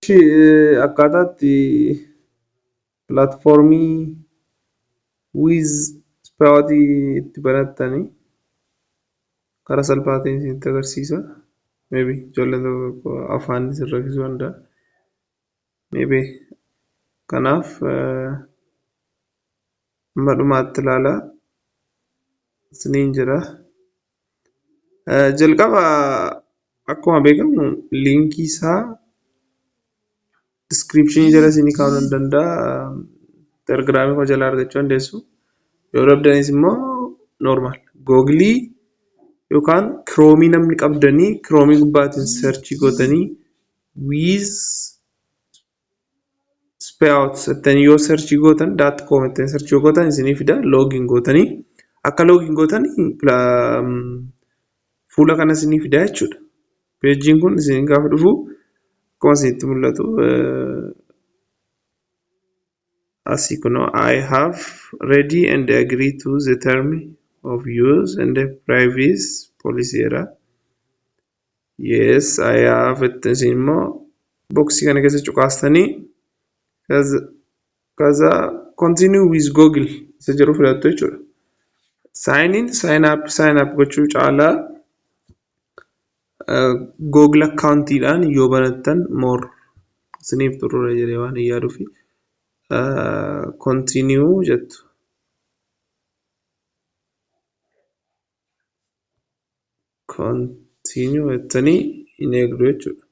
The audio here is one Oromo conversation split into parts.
Akkaataa itti platformii WizSprout itti banattanii karaa salphaa ta'een isinitti agarsiisa. Maybe ijoolleen tokko afaan isin rakkisuu danda'a. Maybe kanaaf hamma dhumaatti ilaalaa isiniin jira. Jalqaba akkuma beekamu liinkii isaa description jala isinii kaa'uu nan danda'a. Telegiraamii koo jalaa argachuu dandeessu. Yoo dhabdanis immoo normal googilii yookaan kiroomii namni qabdanii kiroomii gubbaatiin searchii gootanii WizSprout jettanii yoo searchii gootan dot com jettanii searchii yoo gootan isinii fida. Login gootanii akka login gootan fuula kana isinii fida jechuudha. Peejiin kun isin gaafa dhufu akkuma isinitti mul'atu asii kunoo I have ready and agree to the term of use and the privacy policy jedha. Yes, I have isin immoo boksii kana keessa cuqaastanii kaza continue with Google isa jedhu filattu jechuudha. Sign in, sign up, sign up gochuu caalaa Google accountiidhaan yoo banattan more isiniif xurrura jedhee waan hin yaaduufi continue jettu. Continue jettanii hin eegdu jechuudha.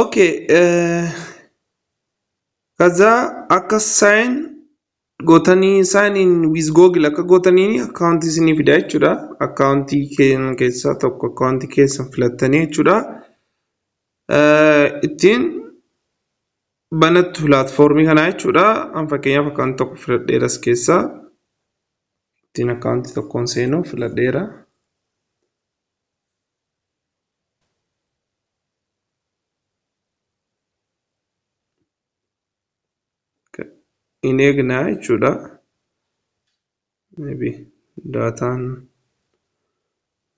Okay, kaza akka sign gootanii sign in with Google akka gootanii akkaawuntii isinii fida jechuudha. Akkaawuntii keessaa tokko akkaawuntii keessan filattanii jechuudha. Ittiin banattu pilaatfoormii kanaa jechuudha. An fakkeenyaaf akkaawuntii tokko filadheera as keessaa. Ittiin akkaawuntii tokkoon seenuu filadheera. Hin eegnaa jechuudha. Maybe daataan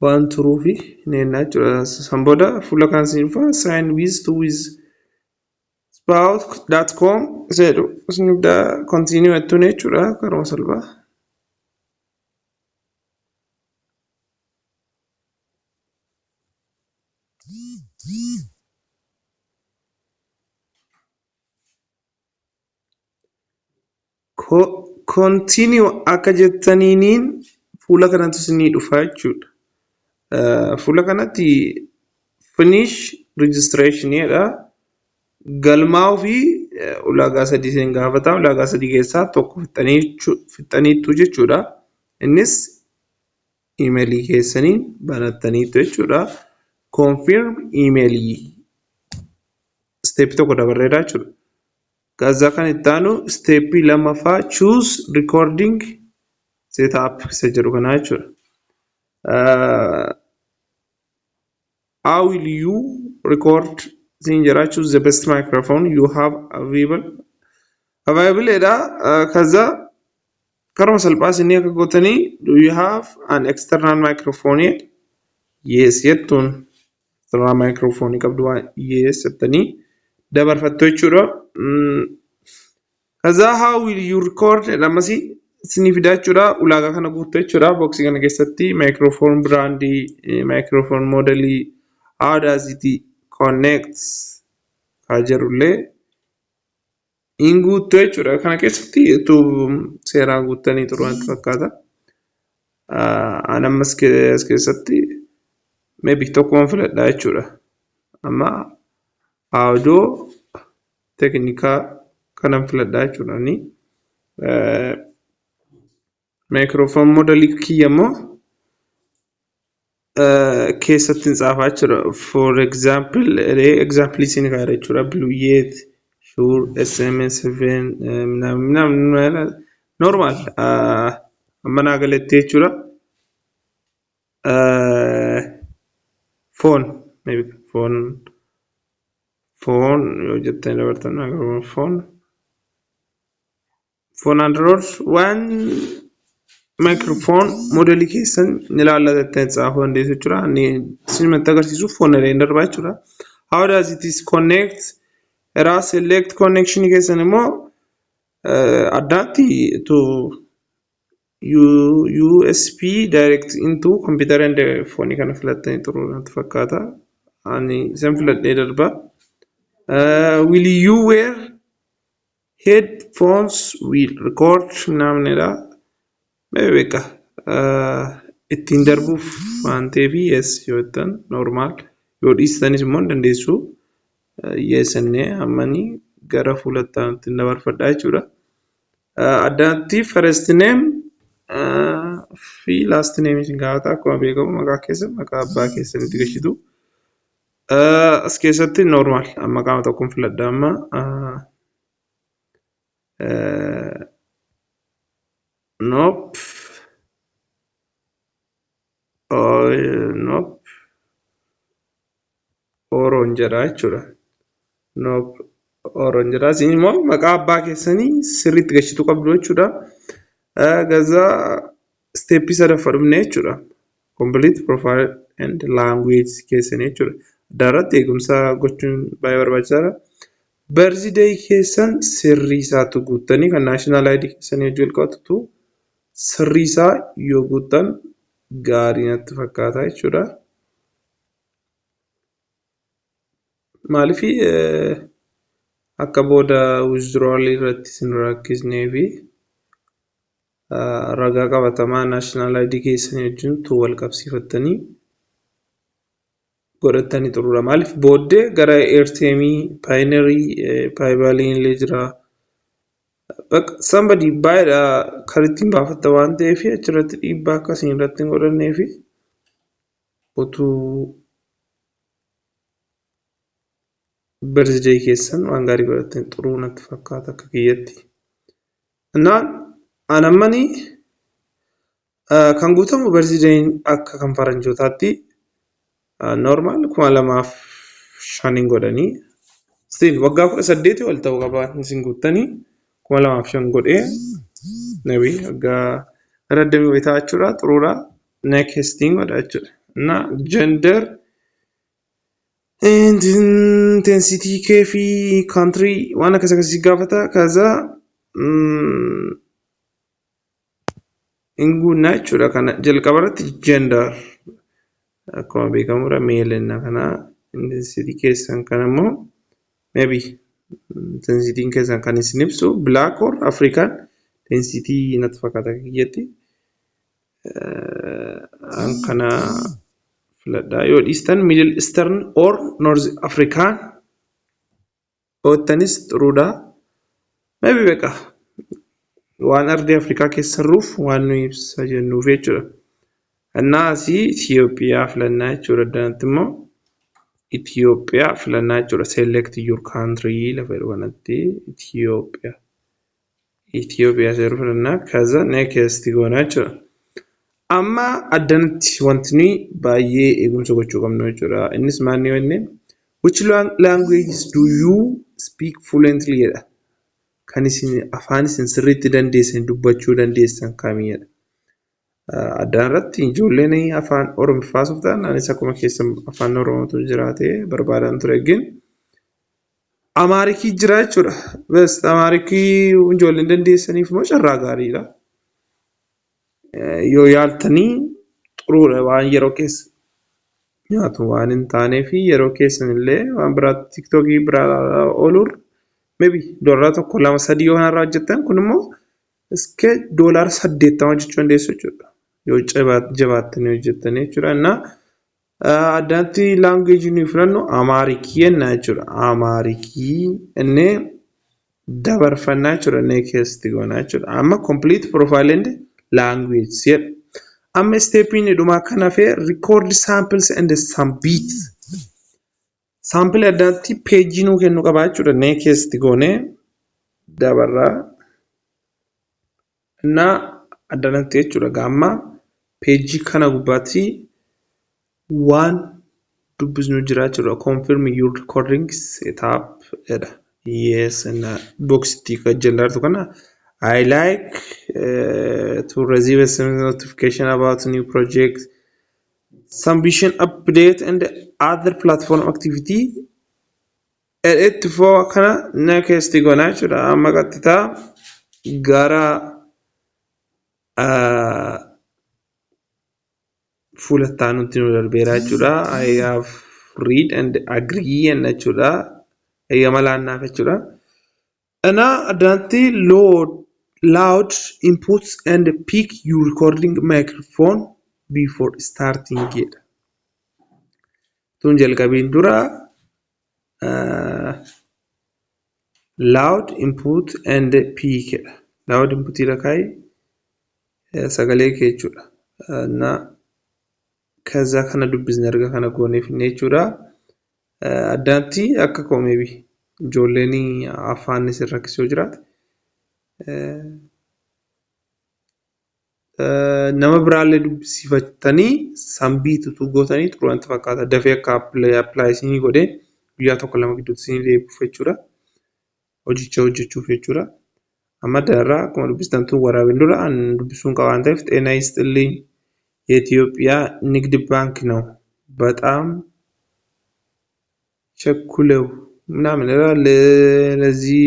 waan turuufi hin eegnaa jechuudha. San booda fuula kan isin dhufa sign with to WizSprout.com jedhu isin continue jettuun jechuudha karuma salphaa. Continue akka jettaniiniin fuula kanatti isinii dhufa jechuudha. Fuula kanatti finish registration jedha. Galmaa'uu fi ulaagaa sadii isin gaafata. Ulaagaa sadii keessaa tokko fixxaniittu jechuudha. Innis iimeelii keessaniin banattaniittu jechuudha. Confirm iimeelii steepii tokko dabarreera jechuudha. Kaza kan itti aanu steepii lammaffaa choose recording setup isa jedhu kanaa jechuudha. How will you record isin jedha. Choose the best microphone you have available. Available dha. Kaza karuma salphaa isinii akka gootanii do you have an external microphone? Yes jettuun external microphone qabdu waan yes jettanii dabarfattu jechuudha. Kaza how will you record ammasii isinii fida jechuudha. Ulaagaa kana guuttu jechuudha. Boksii kana keessatti microphone brandii, microphone modelii, how does it connect haa jedhullee hin guuttu jechuudha. Kana keessatti utuu seeraan guuttanii turu natti fakkaata. An ammas as keessatti maybe tokkuma filadha jechuudha. Amma audio teknikaa kanan filadha jechuudha. Microphone modelii kiyya immoo keessatti hin tsaafaa jechuudha. For example, example isin kaa'eera jechuudha. Blue Yeti, Shure, SM7 normal amma naa galetti jechuudha. Phone maybe phone phone yoo jettanii dabartan phone phone Android waan microphone modelii keessan ni ilaallata jettanii tsaafuu dandeessu jechuudha. Inni isinumatti agarsiisu phone illee darbaa jechuudha. How does it is connect? Eraa select connection keessan immoo addaatti to USB direct into computer and phone kana filattanii turuu natti fakkaata. Ani isan filadhee darba. Will you wear headphones will record namnidha. Maybe beeka. Ittiin darbuuf waan ta'eef yes yoo jettan normal, yoo dhiistanis immoo hin dandeessu. Yes jennee ammanii gara fuulatti aanutti dabarfadha jechuudha. Addaatti first name fi last name isin gaafata. Akkuma beekamu maqaa keessan, maqaa abbaa keessanitti gashitu. As keessatti normal amma qaama tokkoon filadha amma. Nope. Oh, nope. Oroon jedha jechuudha. Nope. Oroon jedha. Isin immoo maqaa abbaa keessanii sirriitti gashituu qabdu jechuudha. Gazaa step sadaffaa dhufne jechuudha. Complete profile and language keessanii jechuudha. Adda eegumsa gochuun baay'ee barbaachisaadha. Birthday keessan sirrii isaatu guuttanii kan national ID keessanii wajjin wal qabatu sirrii isaa yoo guuttan gaarii natti fakkaata jechuudha. Maaliif akka booda withdrawal irratti isin rakkisnee fi ragaa qabatamaa national ID keessanii wajjin wal qabsiifattanii godhattanii xurura. Maaliif booddee gara AirTM, Payoneer, PayPaliin illee jira. Bakka somebody baay'eedha kan ittiin baafatta waan ta'eef achirratti dhiibbaa akkasii irratti hin godhannee fi utuu birthday keessan waan gaarii godhattanii xuruu natti fakkaata akka kiyyatti. Innaan anammanii kan guutamu birthdayn akka kan faranjootaatti normal 2005 godhanii, still waggaa 18 ol ta'uu qaba isin guuttanii. 2005 godhee nabi waggaa gara damee wayii ta'a jechuudha. Xuruura nextiin godha jechuudha. Inna gender, intensity kee fi country waan akkas akkasii gaafata. Kaza hin guunnaa jechuudha. Kana jalqaba irratti gender akkuma beekamudha male enna kana, intensity keessan kan immoo maybe intensity keessan kan isin ibsu black or African intensity natti fakkaata kiyyatti. Kana filadhaa. Yoo dhiistan Middle Eastern or North African oottanis xuruudha. Maybe beqa waan ardii Afrikaa keessa jirruuf waan nu ibsa jennuuf jechuudha. Innaa asii Itoophiyaa filannaa jechuudha. Addanatti immoo Itoophiyaa filannaa jechuudha. Select your country lafa jedhu kanatti Itoophiyaa. Itoophiyaa seeruu filannaa, kaza next goona jechuudha. Amma addanatti wanti nuyi baay'ee eegumsa gochuu qabnu jechuudha. Innis maal yoo jenne, "Which languages do you speak fluently?" jedha. Kan isin afaan isin sirriitti dandeessan dubbachuu dandeessan kamii jedha. Addaan irratti ijoolleen afaan Oromiffaa ta'an, anis akkuma keessa afaan Oromootu jiraate barbaadan ture gin Amaarikii jira jechuudha. Best Amaarikii ijoolleen dandeessaniif immoo carraa gaariidha. Yoo yaaltanii xuruudha, waan yeroo keessa nyaatu waan hin taaneef yeroo keessan illee waan biraatti TikTokii biraa ooluur maybe doolaara 1, 2, 3 yoo kanarraa hojjettan, kun immoo iskee doolaara 80 hojjechuu dandeessu jechuudha. Yoo jabaattanii hojjettanii jechuudha. Innaa addaatti languageii nuyi filannu Amaarikii jennaa jechuudha. Amaarikii innee dabarfannaa jechuudha. Next goonaa jechuudha. Amma complete profile and language jedha. Amma stepiin dhumaa kan hafee record samples and some beats. Sample addaatti peejii nuu kennu qabaa jechuudha. Next goonee dabarraa. Innaa addanatti jechuudha. Gaamma peejii kana gubbaatti waan dubbisnu jira jechuudha. "Confirm your recording setup" jedha. Yes, innaa boxitti kan jallartu kana "I like to receive a notification about new project, submission update and other platform activity" Itti fufoo kana next goona jechuudha. Amma qaxxitaa gara fuula itti aanutti nu darbeera jechuudha. I have read and agree jenna jechuudha. Eeyyama laannaaf jechuudha. እና addanatti load loud inputs and pick your recording microphone before starting jedha. Tun jalqabiin dura loud input and pick jedha. Loud input irra kaa'i sagalee kee jechuudha. እና ከዛ kana dubbisne erga kana goonee finne jechuudha. Addaatti akka koo maybe ijoolleen afaan isin rakkisu yoo jiraate nama biraallee dubbisiifattanii sanbiit utuu gootanii xuru wanti fakkaata. Dafee akka apply isinii godhee guyyaa tokko lama gidduutti isinii deebi'uuf jechuudha. Hojicha hojjechuuf jechuudha. Amma darraa akkuma dubbistan tun waraabin dura an dubbisuun qaba waan ta'eef ጤና ይስጥልኝ የኢትዮጵያ ንግድ ባንክ ነው። በጣም ቸኩለው ምናምን ይላል። ለዚህ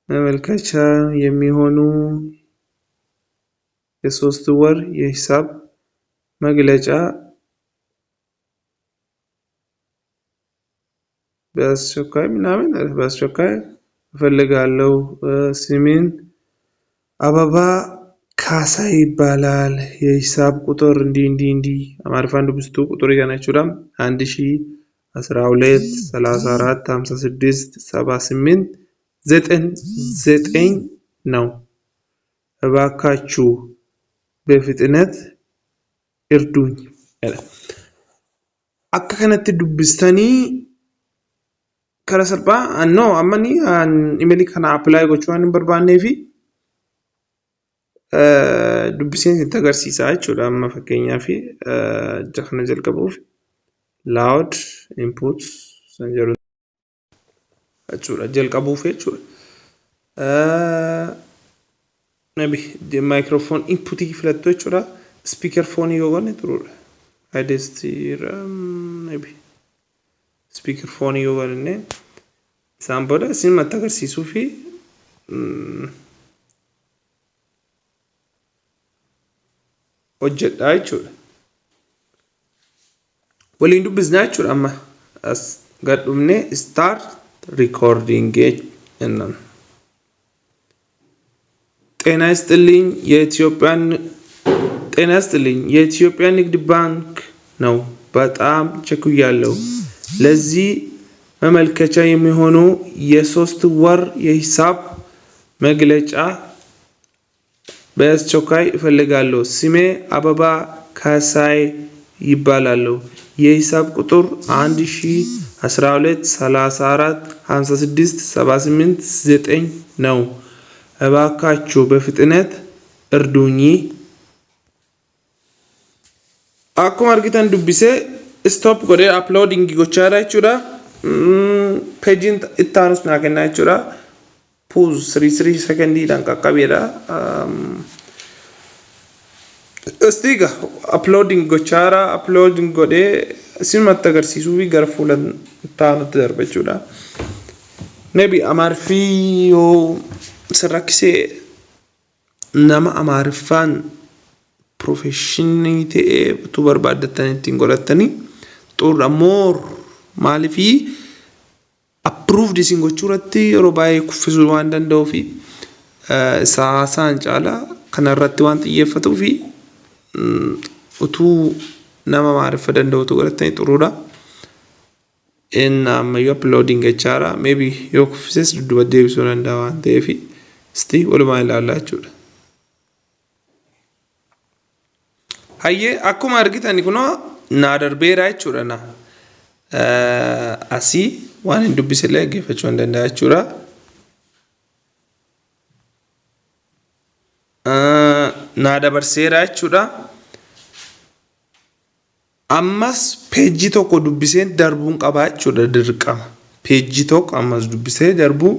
መመልከቻ የሚሆኑ የሶስት ወር የሂሳብ መግለጫ በአስቸኳይ ምናምን በአስቸኳይ እፈልጋለሁ። ስሜን አበባ ካሳ ይባላል። የሂሳብ ቁጥር እንዲህ እንዲህ እንዲህ Amaariffaan dubbistuu ቁጥር kana jechuudha. አንድ ሺህ አስራ ሁለት ሰላሳ አራት ሀምሳ ስድስት ሰባ ስምንት ዘጠኝ ዘጠኝ ነው። እባካችሁ በፍጥነት እርዱኝ። Akka kanatti dubbistanii karaa salphaa no amma ni imeelii kana apply gochuu waan hin barbaannee fi dubbiseen sitti agarsiisa jechuudha. Amma fakkeenyaaf kana jalqabuuf loud input san jedhu jechuudha jalqabuuf jechuudha. Maybe microphone inputii filattu jechuudha. Speaker phone yoo goone turuudha. Highest maybe speaker phone yoo godhanne isaan booda isinumatti agarsiisuu fi hojjedhaa jechuudha. Waliin dubbisnaa jechuudha amma as gad dhufnee start recording jennaan. ጤና ይስጥልኝ የኢትዮጵያን ጤና ይስጥልኝ የኢትዮጵያ ንግድ ባንክ ነው። በጣም ቸኩያለሁ። ለዚህ መመልከቻ የሚሆኑ የሶስት ወር የሂሳብ መግለጫ በአስቸኳይ እፈልጋለሁ። ስሜ አበባ ካሳዬ ይባላል። የሂሳብ ቁጥር 1012 34 56 78 9 ነው። እባካችሁ በፍጥነት እርዱኝ። Akkuma argitan dubbisee stop godhee uploading gochaa jira jechuudha. Peejiin itti aanus naa kennaa jechuudha. Pause 3 sekondiidhaan qaqqabeedha. Isti egaa uploading gochaa jira. Uploading godhee isinumatti agarsiisuu fi gara fuula itti aanutti darba jechuudha. Maybe Amaariffii yoo isin rakkisee nama Amaariffaan professionii ta'ee utuu barbaaddattan ittiin godhattanii xurra more maaliifii approved isin gochuu irratti yeroo baay'ee kuffisuu waan danda'uu fi isa haasa'an caalaa kanarratti waan xiyyeeffatuu fi utuu nama Amaariffa danda'utu godhattanii xuruudha. Inni ammayyuu uploading jechaadha. Maybe yoo kuffises dudduuba deebisuu danda'a waan ta'eef isti walumaan ilaallaa jechuudha. Hayyee akkuma argitan kunoo naa darbeera jechuudha na. Asii waan hin dubbisillee dhaggeeffachuu hin danda'a jechuudha. Naa dabarseera jechuudha. Ammas peejjii tokko dubbiseen darbuun qabaa jechuudha dirqama. Peejjii tokko ammas dubbisee darbuu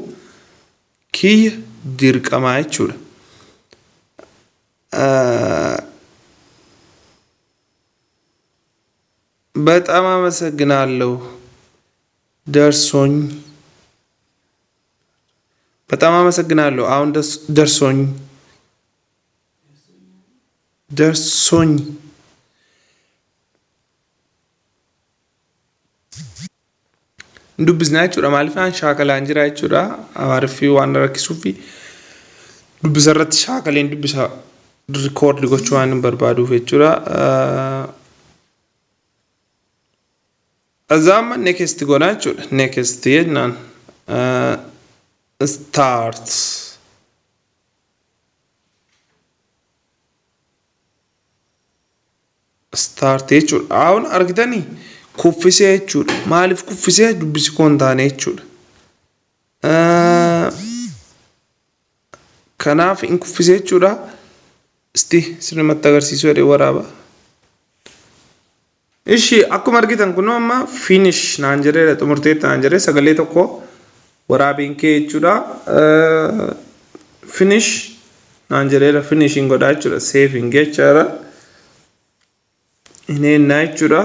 kiyya dirqamaa jechuudha. በጣም አመሰግናለሁ ደርሶኝ በጣም አመሰግናለሁ አሁን ደርሶኝ ደርሶኝ dubbisnaa jechuudha. Maaliif an shaakalaan jira jechuudha. Amaariffii waan na rakkisuufi dubbisa irratti shaakaleen dubbisa rikoordi gochuu waan hin barbaaduuf jechuudha. እዛ amma next goona jechuudha. Next jennaan start. Start jechuudha. Aawun argitanii kuffisee jechuudha. Maaliif kuffisee dubbisi koo hin taane jechuudha. Kanaaf hin kuffisee jechuudha. Isti sirnumatti agarsiisuu jedhee waraaba. Ishi akkuma argitan kun amma finish naan jedheera, xumurteetta naan jedhee, sagalee tokko waraabeen kee jechuudha. Finish naan jedheera, finish hin godhaa jechuudha. Save hin jechaadha. Hin eennaa jechuudha.